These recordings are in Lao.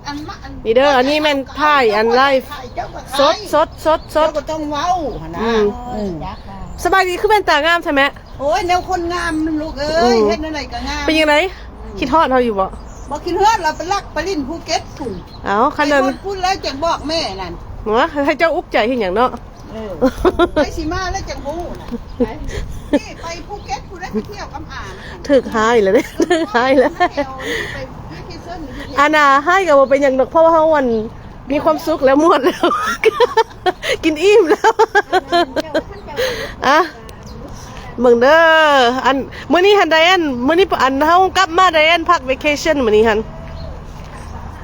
ອັນມາ ອັນ ນີ້ເດີ ອັນນີ້ແມ່ນຖ່າຍອັນໄລຟ໌ ຖ່າຍເຈົ້າກໍຂາຍ ສົດໆໆໆ ເຈົ້າກໍຕ້ອງເວົ້າຫັ້ນນະ ອືມ ເອີ ສະບາຍດີ ຄືແວ່ນຕາງາມແທ້ແມ່. ໂອ້ຍ ແນວຄົນງາມລູກເອີຍ ອືມ ເຮັດແນວໃດກໍງາມ. ເປັນຈັ່ງໃດ ຄິດຮອດເຮົາຢູ່ບໍ່? ບໍ່ຄິດຮອດ ລາວໄປລັກໄປຫຼິ້ນພູເກັດພຸ້ນ. ເອົ້າ ຄັນນັ້ນ ໄປຮອດພຸ້ນແລ້ວຈັ່ງບອກແມ່ນັ້ນ. ໂອ້ຍ ໃຫ້ເຈົ້າອຸກໃຈເຮັດຫຍັງເນາະ. ເອີ ໄປຊິມາແລ້ວຈັ່ງຮູ້ນະ ນີ້ໄປພູເກັດພຸ້ນແລ້ວ ໄປທ່ຽວກັບອານະ ຖືກຮ້າຍແລ້ວເດ້ ຖືກຮ້າຍແລ້ວ ອັນນ່າ ຮ້າຍກໍບໍ່ເປັນຫຍັງດອກ ເພາະວ່າເຮົາ ອັນ ມີຄວາມສຸກແລ້ວ ມ່ວນແລ້ວ ກິນອີ່ມແລ້ວ ອະ ເບິ່ງເດີ ອັນ ມື້ນີ້ຫັ້ນ ໄດແອນ ມື້ນີ້ ອັນ ເຮົາກັບມາ ໄດແອນພັກເວເຄຊັ່ນມື້ນີ້ຫັ້ນ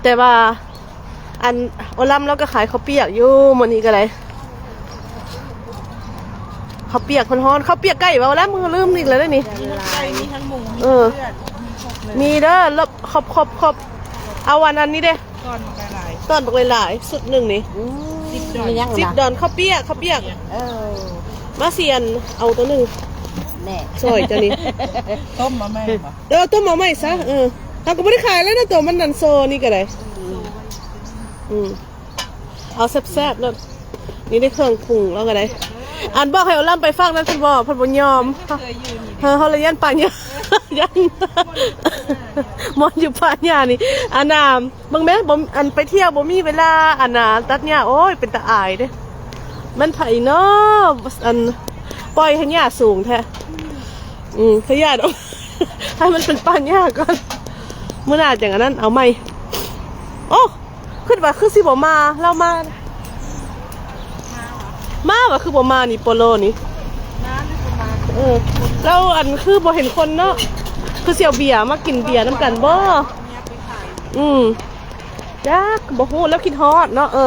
ແຕ່ວ່າ ອັນ ໂອລຳລາວກໍຂາຍເຂົ້າປຽກຢູ່ມື້ນີ້ກໍໄດ້ ເຂົ້າປຽກຮ້ອນໆ ເຂົ້າປຽກໄກ່ບໍ່ ໂອລຳ ລືມອີກແລ້ວເດ້ນີ້ ມີທັງໄກ່ ມີທັງໝູ ມີ ເອີ ເລືອດ ມີຄົບເລີຍ ມີເດີ ຄົບໆໆ ເອົາອັນ ອັນນີ້ເດ້ ຕອນບັກຫຼາຍໆ ຕອນບັກຫຼາຍໆ ຊຸດໜຶ່ງນີ້ ອືມ ສິບດອນ ສິບດອນ ເຂົ້າປຽກ ເຂົ້າປຽກ ເອີ ມາຊິອັນ ເອົາໂຕໜຶ່ງ ແນ່ ຊ່ອຍເຈົ້ານີ້ ຕົ້ມມາໃໝ່ບໍ່? ເອີ ຕົ້ມມາໃໝ່ຊະ ເອີ ເຮົາກໍບໍ່ໄດ້ຂາຍແລ້ວນະ ໂຕມັນນັ້ນໂຊນີ້ກໍໄດ້ ອືມ ອືມ ເອົາແຊບໆໂລດ ນີ້ໄດ້ເຄື່ອງປຸງແລ້ວກໍໄດ້ ອັນບອກໃຫ້ເອົາລຳໄປຝາກນັ້ນ ເພິ່ນບໍ່ ເພິ່ນບໍ່ຍອມ ເອີ ເຮົາລະຢ້ານປາຫຍ້າ ຢ້ານ ມ່ວນຢູ່ປາຫຍ້ານີ້ ອັນນ່າ ເບິ່ງແມ້ ບໍ່ ອັນໄປທ່ຽວບໍ່ມີເວລາ ອັນນ່າ ຕັດຫຍ້າ ໂອ້ຍ ເປັນຕາອາຍເດ້ ມັນໃຜເນາະ ອັນ ປ່ອຍໃຫ້ຫຍ້າສູງແທ້ ອືມ ຂະຫຍາດອອກ ໃຫ້ມັນເປັນປ່າຫຍ້າກ່ອນ ມື້ໜ້າຈັ່ງອັນນັ້ນ ເອົາໃໝ່ ໂອ້ ຄິດວ່າຄືຊິບໍ່ມາ ລາວມາ ມາວ່າຄືບໍ່ມານີ້ ໂປໂລນີ້ ເອີ ລາວອັນຄືບໍ່ເຫັນຄົນເນາະ ຄືຊິເອົາເບຍມາກິນເບຍນຳກັນບໍ່? ອືມ ຈັກ ບໍ່ຮູ້ ລາວຄິດຮອດເນາະ ເອີ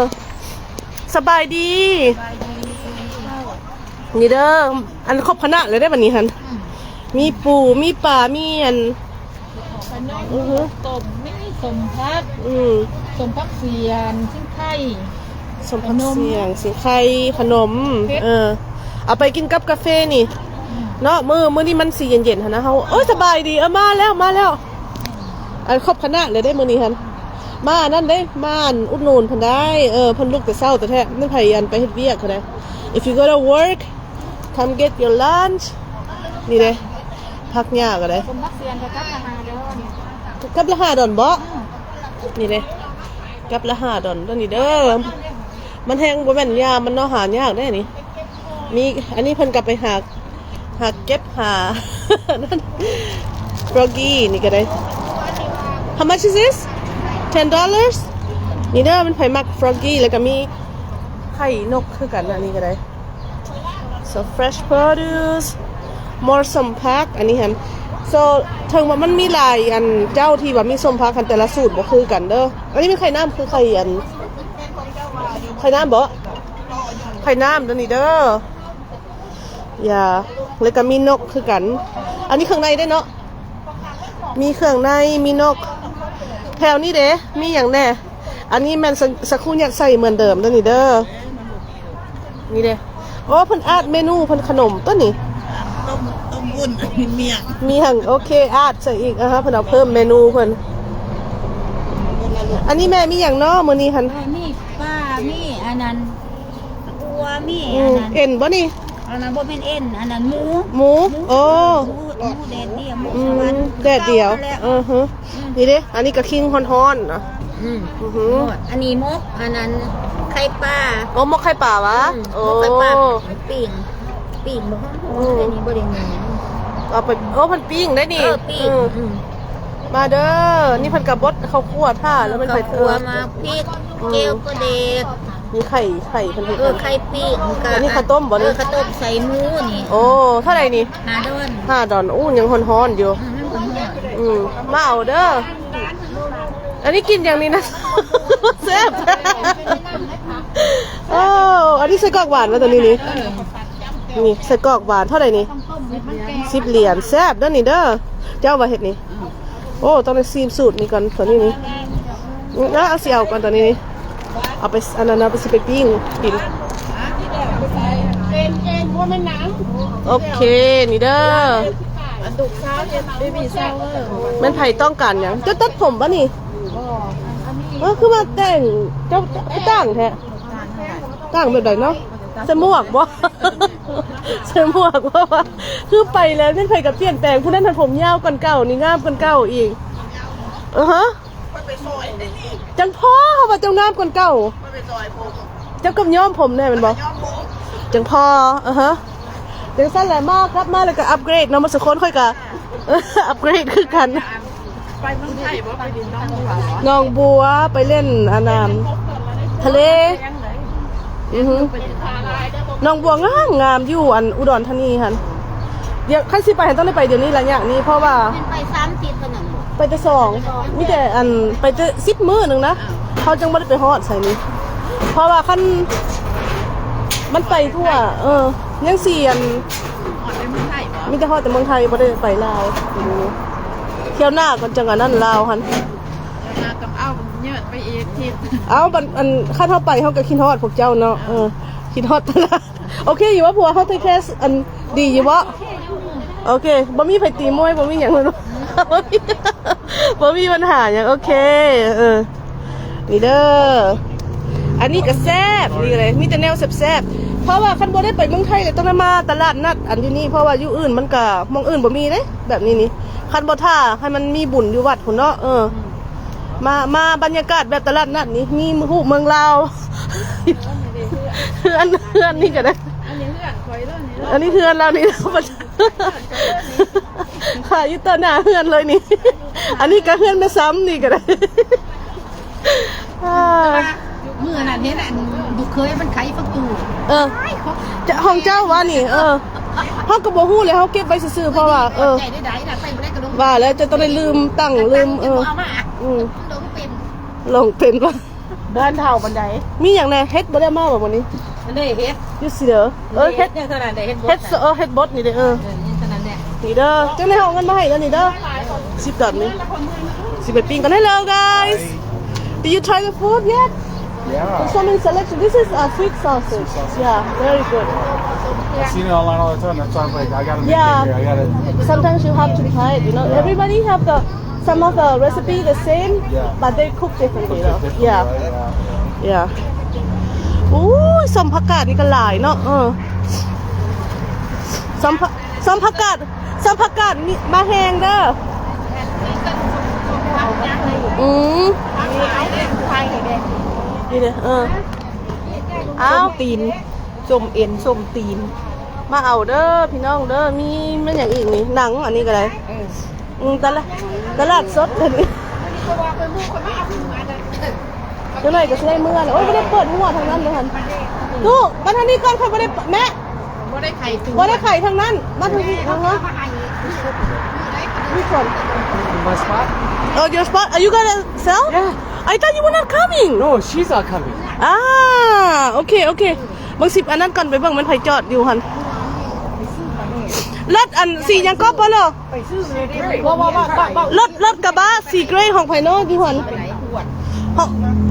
ສະບາຍດີ ນີ້ເດີ ອັນຄົບຄະນະເລີຍເດ້ບັດນີ້ຫັ້ນ ອືມ ມີປູ ມີປາ ມີອັນ ຂະໜົມ ອືຮຶ ຕົ້ມ ມີສົ້ມຜັກ ອືມ ສົ້ມຜັກສຽງ ຊິງໄຄ ສົ້ມຜັກສຽງ ຊິງໄຄ ຂະໜົມ ເອີ ເອົາໄປກິນກັບກາເຟນີ້ ອືມ ເນາະ ມື້ ມື້ນີ້ມັນຊິເຢັນໆຫັ້ນນະ ເຮົາ ໂອ້ຍ ສະບາຍດີ ເອີ ມາແລ້ວ ມາແລ້ວ ອັນຄົບຄະນະເລີຍເດ້ມື້ນີ້ຫັ້ນ ມາອັນນັ້ນເດ້ ມາອັນອຸດໜູນເພິ່ນໄດ້ ເອີ ເພິ່ນລຸກແຕ່ເຊົ້າແທ້ໆ ແມ່ນໃຜອັນໄປເຮັດວຽກເຂົາໄດ້ If you go to work, come get your lunch ນີ້ເດ້ ຜັກຫຍ້າກໍໄດ້ ສົມພັກສຽງກໍກັບລະຫ້າດອນ ກັບລະຫ້າດອນບໍ? ອືມ ນີ້ເດ້ ກັບລະຫ້າດອນ ຕົວນີ້ເດີ ມັນແຮງບໍ່ແມ່ນຫຍ້າມັນເນາະ ຫາຍາກເດ້ນີ້ ມີ ອັນນີ້ເພິ່ນກໍໄປຫາ ຫາເກັບຫາ froggy ນີ້ກໍໄດ້ How much is this? Ten dollars? ນີ້ເດີ ມັນໃຜມັກ froggy ແລ້ວກໍມີໄຂ່ນົກຄືກັນ ອັນນີ້ກໍໄດ້ So fresh produce more ສົ້ມຜັກ ອັນນີ້ຫັ້ນ So ເຖິງວ່າມັນມີຫຼາຍອັນເຈົ້າທີ່ວ່າມີສົ້ມຜັກຫັ້ນ ແຕ່ລະສູດບໍ່ຄືກັນເດີ ອັນນີ້ແມ່ນໄຂ່ນ້ຳ ຄືໄຂ່ອັນ ໄຂ່ນ້ຳບໍ? ໄຂ່ນ້ຳຕົວນີ້ເດີ ຢ່າ ແລ້ວກໍມີນົກຄືກັນ ອັນນີ້ເຄື່ອງໃນເດ້ເນາະ ມີເຄື່ອງໃນ ມີນົກ ແຖວນີ້ເດ້ ມີຫຍັງແດ່? ອັນນີ້ແມ່ນສະ ສາຄູຍັດໃສ່ເໝືອນເດີມຕົວນີ້ເດີ ນີ້ເດ້ ໂອ້ ເພິ່ນອາດເມນູເພິ່ນຂະໜົມຕົວນີ້ ຕົ້ມ ຕົ້ມວຸ້ນ ໝ້ຽງ ໝ້ຽງ ໂອເຄ ອາດໃສ່ອີກ ອາຮະ ເພິ່ນເອົາເພີ່ມເມນູເພິ່ນ ອັນນີ້ແມ່ມີຫຍັງເນາະມື້ນີ້ຫັ້ນ? ເອີ ມີປາ ມີອັນນັ້ນ ອັວ ມີ ອືມ ອັນນັ້ນ ເອັນບໍ່ນີ້? ອັນນັ້ນບໍ່ແມ່ນເອັນ ອັນນັ້ນໝູ ໝູ ໝູ ໂອ້ ໝູ ໝູແດດດຽວ ໝູ ອືມ ສະຫວັນ ແດດດຽວ ເກົ່າຫັ້ນແຫຼະ ອືຮຶ ອືມ ນີ້ເດ້ ອັນນີ້ກະຄິງຮ້ອນໆນະ ອືມ ອືຮຶ ອັນນີ້ໝົກ ອັນນັ້ນໄຂ່ປາ ໂອ້ ໝົກໄຂ່ປາຫວາ? ອືມ ໂອ້ ໝົກໄຂ່ປາ ປີ້ງ ປີ້ງບໍ່ ອືມ ອັນນີ້ບໍ່ໄດ້ມີ ເອົາໄປ ໂອ້ ເພິ່ນປີ້ງໄດ້ນີ້ ເອີ ປີ້ງ ອືມ ອືມ ມາເດີ ນີ້ເພິ່ນກະບົດເຂົ້າຂົ້ວຖ້າ ແລ້ວເພິ່ນ ເຂົ້າຂົ້ວ ມາພິກ ອືມ ແຈ່ວປາແດກ ມີໄຂ່ ໄຂ່ເພິ່ນເຮັດ ເອີ ໄຂ່ປີ້ງກະ ອັນນີ້ເຂົ້າຕົ້ມບໍ່ນີ້? ເອີ ເຂົ້າຕົ້ມໃສ່ໝູນີ້ ໂອ້ ເທົ່າໃດນີ້? ຫ້າດອນ ຫ້າດອນ ໂອ້ ຍັງຮ້ອນໆຢູ່ ອືມ ຍັງຮ້ອນໆ ອືມ ມາເອົາເດີ ອັນນີ້ກິນຫຍັງນີ້ນະ ແຊບ ໂອ້ ອັນນີ້ໄສ້ກອກຫວານບໍ່ຕົວນີ້ນີ້? ເອີ ນີ້ໄສ້ກອກຫວານເທົ່າໃດນີ້? ສິບຫຼຽນ ແຊບເດີນີ້ເດີ ເຈົ້າວ່າເຮັດນີ້ ໂອ້ ຕ້ອງໄດ້ຊີມສູດນີ້ກ່ອນ ຕົວນີ້ນີ້ ອືມ ເອົາ ຊິເອົາກ່ອນຕົວນີ້ນີ້ ເອົາໄປ ອັນນັ້ນ ເອົາໄປ ຊິໄປປີ້ງກິນ ໂອເຄ ນີ້ເດີ ອັນລູກສາວເຮັດ baby shower ແມ່ນໃຜຕ້ອງການຫຍັງ? ເຈົ້າຕັດຜົມບໍ່ນີ້? ບໍ່ ອັນນີ້ ເອີ ຄືວ່າແຕ່ງ ເຈົ້າ ເຈົ້າຄືຕ່າງແທ້? ຕ່າງແບບໃດເນາະ? ໃສ່ໝວກບໍ່? ໃສ່ໝວກບໍ່? ຄືໄປແລ້ວແມ່ນໃຜກໍປ່ຽນແປງ, ຜູ້ນັ້ນຫັ້ນຜົມຍາວກວ່າເກົ່າ ນີ້ງາມກວ່າເກົ່າອີກ. ເອີຮະ ຈັ່ງພໍ ເຮົາວ່າເຈົ້າງາມກວ່າເກົ່າ. ເຈົ້າກໍຍ້ອມຜົມແດ່ແມ່ນບໍ່? ຈັ່ງພໍ ເອີຮະ ຈັ່ງຊັ້ນແຫຼະ. ມາ ກັບມາແລ້ວກໍອັບເກຣດເນາະ ໝົດສູ່ຄົນ. ຂ້ອຍກໍອັບເກຣດຄືກັນ. ໄປເມືອງໄທບໍ່? ໄປດິນໜອງບົວບໍ່? ໜອງບົວ ໄປຫຼິ້ນອັນນັ້ນ ທະເລ. ອືຮຶ ໜອງບົວງາມໆ ຢູ່ອັນອຸດອນທານີຫັ້ນ. ດຽວ ຄັນຊິໄປຫັ້ນຕ້ອງໄດ້ໄປດຽວນີ້ ໄລຍະນີ້ ເພາະວ່າ ແມ່ນໄປສາມທິດປານນັ້ນບໍ່? ໄປແຕ່ສອງ ມີແຕ່ອັນ ໄປແຕ່ສິບມື້ໜຶ່ງນະ ເຮົາຈັ່ງບໍ່ໄດ້ໄປຮອດໃສນີ້ ເພາະວ່າຄັນມັນໄປທົ່ວ ເອີ ຍັງຊິອັນ ຮອດແຕ່ເມືອງໄທບໍ່? ມີແຕ່ຮອດແຕ່ເມືອງໄທ ບໍ່ໄດ້ໄປລາວ. ອື ທ່ຽວໜ້າກ່ອນ ຈັ່ງອັນນັ້ນລາວຫັ້ນ. ແລ້ວນາຕ້ອງເອົາເຍີດໄປອີກທິດ. ເອົາ ບັດ ອັນ ຄັນເຮົາໄປ ເຮົາກໍຄິດຮອດພວກເຈົ້າເນາະ. ເອີ ຄິດຮອດຕະຫຼາດ. ໂອເຄຢູ່ບໍ່? ຜົວເຮົາເທກແຄ ອັນ ດີຢູ່ບໍ່? ໂອເຄ ບໍ່ມີໃຜຕີມວຍ ບໍ່ມີຫຍັງເລີຍເນາະ. ບໍ່ມີ ບໍ່ມີບັນຫາຫຍັງ. ໂອເຄ ເອີ ນີ້ເດີ ອັນນີ້ກໍແຊບ ນີ້ເລີຍ ມີແຕ່ແນວແຊບໆ. ເພາະວ່າຄັນບໍ່ໄດ້ໄປເມືອງໄທ ກໍຕ້ອງໄດ້ມາຕະຫຼາດນັດອັນຢູ່ນີ້ ເພາະວ່າຢູ່ອື່ນມັນກໍ ໝ່ອງອື່ນບໍ່ມີເດ້ ແບບນີ້ນີ້. ຄັນບໍ່ຖ້າໃຫ້ມັນມີບຸນຢູ່ວັດພຸ້ນເນາະ. ເອີ ມາ ມາບັນຍາກາດແບບຕະຫຼາດນັດນີ້ ມີຮູບເມືອງລາວ. ເຮືອນ ເຮືອນນີ້ກໍໄດ້ ອັນນີ້ເຮືອນຂ້ອຍເລີຍນີ້ ອັນນີ້ເຮືອນລາວນີ້. ຂາຍຢູ່ຕໍ່ໜ້າເຮືອນເລີຍນີ້. ອັນນີ້ກໍເຮືອນແມ່ຊ້ຳນີ້ກໍໄດ້. ອ່າ ມື້ນັ້ນເຫັນອັນລູກເຂີຍມັນໄຂປະຕູ. ເອີ ຂອງເຈົ້າຫວານີ້? ເອີ ເຮົາກໍບໍ່ຮູ້ແຫຼະ ເຮົາເກັບໄວ້ຊື່ໆ ເພາະວ່າ ເອີ ວ່າແລ້ວຈະຕ້ອງໄດ້ລືມຕັ້ງ ລືມ ເອີ ອືມ ລົງເປັນວ່າ ເດີນເທົ່າປານໃດ. ມີຫຍັງແດ່? ເຫັດບໍ່ໄດ້ມາບໍ່ມື້ນີ້? ອັນນີ້ເຫັດ ຢູ່ຊິເດີ. ເອີ ເຫັດ ເຫັດເທົ່ານັ້ນແຫຼະ ເຫັດບົດ ເຫັດ ເອີ ເຫັດບົດນີ້ເດ້. ເອີ ເອີ ນີ້ເທົ່ານັ້ນແຫຼະ ນີ້ເດີ. ຈັ່ງໃດເຮົາເອົາເງິນມາໃຫ້ແລ້ວນີ້ເດີ ສິບດອນນີ້ ຊິໄປປີ້ງກັນ. Hello guys, did you try the food yet? Yeah. There's so many selection. This is a sweet sausage. Sweet sausage. Yeah, very good. I seen it online all the time. That's why I'm like, I gotta make it here. I gotta. Yeah. Sometimes you have to try it, you know. Yeah. Everybody have the Some of the recipe the same, yeah, but they cook differently though. Cook it differently, yeah, right? Yeah. Yeah. ໂອ້ຍ ສົ້ມຜັກກາດນີ້ກໍຫຼາຍເນາະ. ເອີ ສົ້ມຜັກ ສົ້ມຜັກກາດ ສົ້ມຜັກກາດມີ ມາແຮງເດີ. ອືມ ນີ້ເດ້. ເອີ ອ້າວ ສົ້ມຕີນ ສົ້ມເອັນ ສົ້ມຕີນ ມາເອົາເດີພີ່ນ້ອງເດີ. ມີແມ່ນຫຍັງອີກນີ້? ໜັງ ອັນນີ້ກໍໄດ້. ເອີ ອືມ ຕະຫຼາດ ຕະຫຼາດສົດອັນນີ້ ຈັກໜ້ອຍກໍຊິໄດ້ເມືອແລ້ວ. ໂອ້ຍ ບໍ່ໄດ້ເປີດຫົວທາງນັ້ນເລີຍຫັ້ນ. ຕູ້ ມາທາງນີ້ກ່ອນ ຂ້ອຍບໍ່ໄດ້ ແມ່ ບໍ່ໄດ້ໄຂ ບໍ່ໄດ້ໄຂທາງນັ້ນ ມາທາງນີ້. ອືຮະ Which one? My spot? Oh, your spot? Are you gonna sell? Yeah. I thought you were not coming. No, she's not coming. ອ່າ ໂອເຄ ໂອເຄ ເບິ່ງຊິ ອັນນັ້ນກ່ອນ ໄປເບິ່ງແມ່ນໃຜຈອດຢູ່ຫັ້ນ. ລົດອັນສີຫຍັງກໍບໍ່ເນາະ? ລົດ ລົດກະບະສີເກຣຂອງໃຜເນາະຢູ່ຫັ້ນ? ຂອງ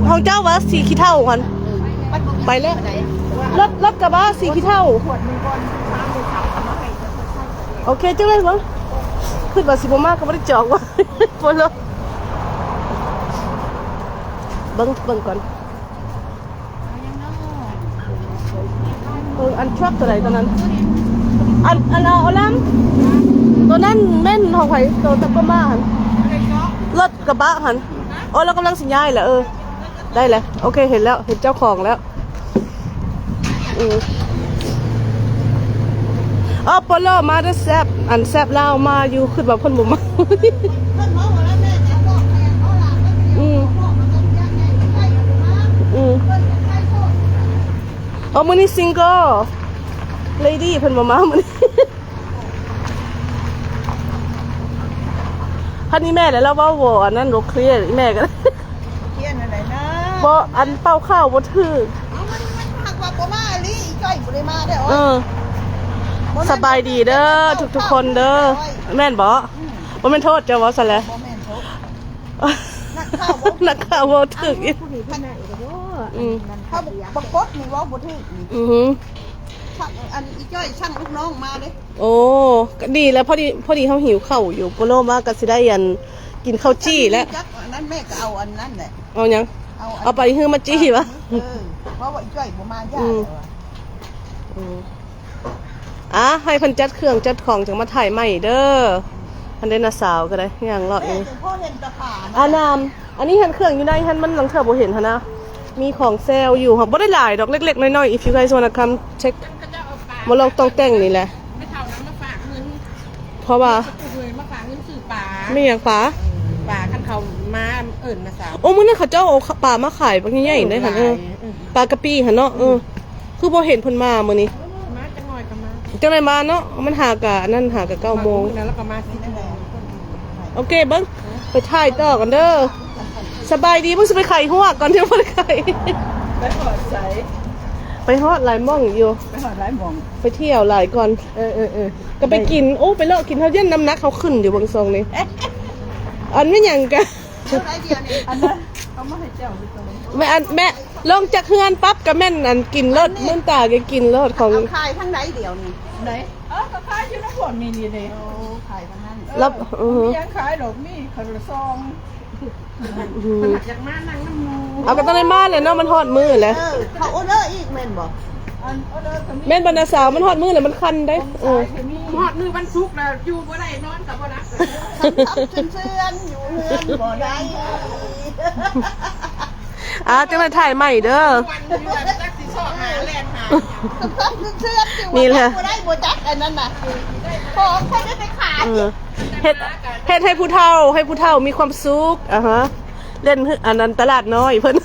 ຂອງເຈົ້າຫວາ ສີຂີ້ເຖົາຫັ້ນ? ໄປແລ້ວ ລົດ ລົດກະບະສີຂີ້ເຖົາ. ໂອເຄ ຈັ່ງໃດຫວາ? ຄິດວ່າຊິບໍ່ມາກໍບໍ່ໄດ້ຈອງວ່າ ບໍ່ລົດ. ເບິ່ງ ເບິ່ງກ່ອນ. ເອີ ອັນທຣັກຕົວໃດຕົວນັ້ນ? ອັນ ອັນ ເອົາ ເອົາລຳ ຕົວນັ້ນແມ່ນຂອງໃຜ? ຕົວຕະກະມາຫັ້ນ ລົດກະບະຫັ້ນ. ໂອ້ ລາວກຳລັງຊິຍ້າຍແຫຼະ. ເອີ ໄດ້ແລ້ວ ໂອເຄ ເຫັນແລ້ວ ເຫັນເຈົ້າຂອງແລ້ວ. ອືມ ເອີ ໂປໂລມາເດີ ແຊບ ອັນແຊບລາວມາຢູ່ ຄິດວ່າເພິ່ນບໍ່ມາ. ອືມ ອືມ ເອີ ມື້ນີ້ single lady ເພິ່ນບໍ່ມາມື້ນີ້. ຄັນອີ່ແມ່ແຫຼະ ລາວເວົ້າບໍ່ ອັນນັ້ນ ບໍ່ເຄລຍ ອີ່ແມ່ກໍ ເຄລຍອັນໃດນະ ບໍ່ ອັນເປົ່າຂ່າວບໍ່ຖືກ. ເອົ້າ ມັນ ມັນຫາກວ່າບໍ່ມາອີ່ຫຼີ ອີ່ຈ້ອຍບໍ່ໄດ້ມາເດ້. ເອີ ສະບາຍດີເດີທຸກໆຄົນເດີ. ແມ່ນບໍ່? ອືມ ບໍ່ແມ່ນໂທດເຈົ້າບໍ່ຊັ້ນແຫຼະ? ບໍ່ແມ່ນໂທດ ນັກຂ່າວບໍ່ ນັກຂ່າວເວົ້າຖືກອີກ. ອືມ ເຂົາບໍ່ ບໍ່ກົດນີ້ເວົ້າບໍ່ຖືກນີ້. ອືຮຶ ອັນອີ່ຈ້ອຍສັ່ງລູກນ້ອງມາເດ້. ໂອ້ ກໍດີແລ້ວ ພໍດີ ພໍດີເຮົາຫິວເຂົ້າຢູ່ ໂປໂລມາກໍຊິໄດ້ອັນ ກິນເຂົ້າຈີ່ແລ້ວ. ຈັກອັນນັ້ນແມ່ກໍເອົາອັນນັ້ນແຫຼະ. ເອົາຫຍັງ? ເອົາອັນ ເອົາໄປຮືມາຈີ່ວະ? ເອີ ເພາະວ່າອີຈ້ອຍບໍ່ມາ ຢ້ານແລ້ວວ່າ. ອືມ ອືມ ອ່າ ໃຫ້ເພິ່ນຈັດເຄື່ອງຈັດຂອງ ຈັ່ງມາຖ່າຍໃໝ່ເດີ. ອັນໃດນ້າສາວກໍໄດ້ຍ່າງເລາະຢູ່. ແມ່ກໍພໍເຫັນແຕ່ຂານະ. ອານາມ ອັນນີ້ຫັ້ນ ເຄື່ອງຢູ່ໃນຫັ້ນ ມັນລາງເທື່ອບໍ່ເຫັນຫັ້ນນະ. ມີຂອງແຊວຢູ່ ບໍ່ໄດ້ຫຼາຍດອກ ເລັກໆນ້ອຍໆ. If you guys wanna come check ມາລອງຕ້ອງແຕ່ງນີ້ແຫຼະ. ແມ່ເຖົ້ານຳມາຝາກເງິນ ເພາະວ່າ ມາຝາກເງິນຊື້ປາ. ແມ່ນຫຍັງປາ? ເອີ ປາ ຄັນເຂົາມາເອີ້ນມາສາ. ໂອ້ ມື້ນັ້ນເຂົາເຈົ້າເອົາປາມາຂາຍບັກໃຫຍ່ໆເດ້ຫັ້ນ. ເອີ ເອີ ປາກະປີຫັ້ນເນາະ. ເອີ ຄືບໍ່ເຫັນເພິ່ນມາມື້ນີ້. ມາຈັກໜ້ອຍກໍມາ. ຈັ່ງໃດມາເນາະ ມັນຫາກະອັນນັ້ນ ຫາກະເກົ້າໂມງ. ມື້ນັ້ນລາວກໍມາສິບໂມງ. ໂອເຄ ເບິ່ງ ໄປຖ່າຍຕໍ່ກັນເດີ. ສະບາຍດີ. ມຶງຊິໄປໄຂຮວກກ່ອນ ຍັງບໍ່ໄດ້ໄຂ. ໄປຮອດໃສ? ໄປຮອດຫຼາຍໝ່ອງຢູ່. ໄປຮອດຫຼາຍໝ່ອງ ໄປທ່ຽວຫຼາຍກ່ອນ. ເອີໆໆ ກໍໄປກິນ. ໂອ້ ໄປເລາະກິນ ເຮົາຢ້ານນ້ຳໜັກເຮົາຂຶ້ນຢູ່ເບິ່ງຊົງນີ້. ອັນແມ່ນຫຍັງກະ ອັນນັ້ນເອົາມາໃຫ້ເຈົ້າຢູ່ຕົວນີ້. ແມ່ ອັນ ແມ່ລົງຈາກເຮືອນປັບກໍແມ່ນອັນກິນໂລດ. ມື່ນຕາກໍກິນໂລດຂອງ. ເອົາຂາຍທາງໃດດຽວນີ້? ໃດ? ເອີ ກໍຂາຍຢູ່ນຳພວກນີ້ນີ້ເດ້. ໂອ້ ຂາຍທາງນັ້ນ. ເອີ ແລ້ວ ເອີ ບໍ່ມີຫຍັງຂາຍດອກ ມີເຂົ້າຊອງ. ອືມ ເພິ່ນຢາກມານັ່ງນຳໝູ່. ເອົາ ກໍຕ້ອງໄດ້ມາແຫຼະເນາະ ມັນຮອດມື້ແລ້ວ. ເອີ ເຂົາອໍເດີອີກແມ່ນບໍ່? ອັນອໍເດີກໍມີ. ແມ່ນບໍ່ນ້າສາວ? ມັນຮອດມື້ແລ້ວ ມັນຄັນເດ້. ເອີ ຮອດມື້ວັນສຸກແລ້ວ ຢູ່ບໍ່ໄດ້ ນອນກໍບໍ່ຫຼັບ. ເຮືອນໆ ຢູ່ເຮືອນບໍ່ໄດ້. ອ່າ ຈັ່ງໃດຖ່າຍໃໝ່ເດີ. ນີ້ແຫຼະ ບໍ່ໄດ້ ບໍ່ຈັກອັນນັ້ນນະ ຂອງຂ້ອຍໄດ້ໄປຂາຍ. ເອີ ເຮັດ ເຮັດໃຫ້ຜູ້ເຖົ້າ ໃຫ້ຜູ້ເຖົ້າມີຄວາມສຸກ. ອາຮະ ເລ່ນອັນນັ້ນຕະຫຼາດນ້ອຍເພິ່ນ.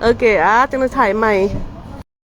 ໂອເຄ ອ່າ ຈັ່ງໃດຖ່າຍໃໝ່.